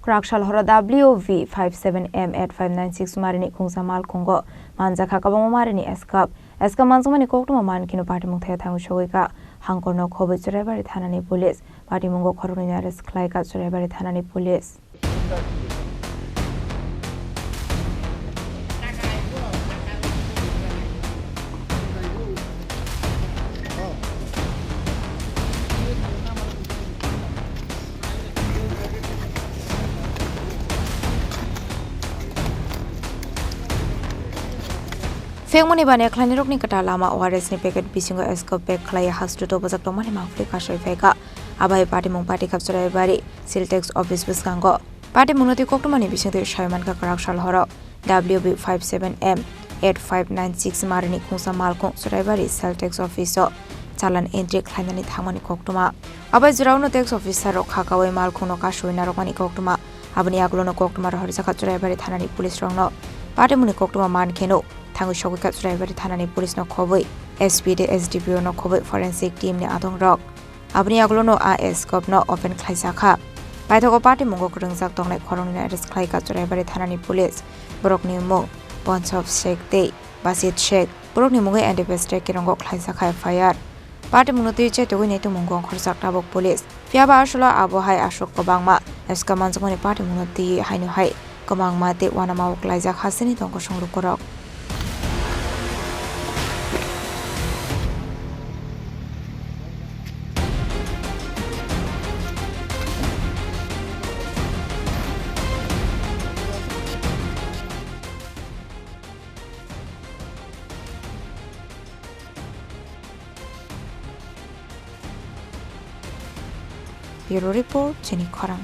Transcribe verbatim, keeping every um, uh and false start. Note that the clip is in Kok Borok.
Kwrak sal horo W V five seven M eight five nine six marini khungsa malkhungo manjakha kwbangma marini S K F. S K F manjakmani koktwma man kheno patimung thaya thangwi sogwi kha. Hangkorno khobwi Churaibari thanani police. Patimungo khoroknwino arrest khlai kha Churaibari thanani police. Phekmani baniya khlainirokni kwtal lama O R S ni packet bisingo S K F pack khlaiwi hospital bwjak tongmani mangpili kasui phaikha. Abai patimung patikha Churaibari Siltex office bwskango. Patimungno twi koktwmani bisingtwi sai mankha kwrak sal horo W B five seven M eight five nine six marini khungsa malkhung Churaibari Siltex office o challan entry khlainani thangmani koktwma. Abai jora uno tax officer rok khakaui malkhungno kasui narwkmani koktwma. Aboni yagulono koktwma rohorjakha Churaibari thanani police rokno. Patimungni koktwma man kheno thangwi sogwikha Churaibari thanani police no khobwi S P tei S D P O no khobwi forensic team ni adong rok. Aboni yagulono a S K F no open khlaijakha. Paithago patimungo kwrwngjak tongnai khoroknwino arrest khlaikha Churaibari thanani police. Borokni mung Ponsop Sheikh tei Basit Sheikh. Borokni mungwi N D P S tei kirongo khlaijakha F I R. Patimungno twi chetogwi naitukmungo ongkhorjak tabuk police. Phiyaba aswkla abo hai aswk kwbangma S K F manjakmani patimungno twi haino hai kwbangma tei uanama o klaijak hasteni tong kosong lukurok. Bureau Report, Chini Khorang.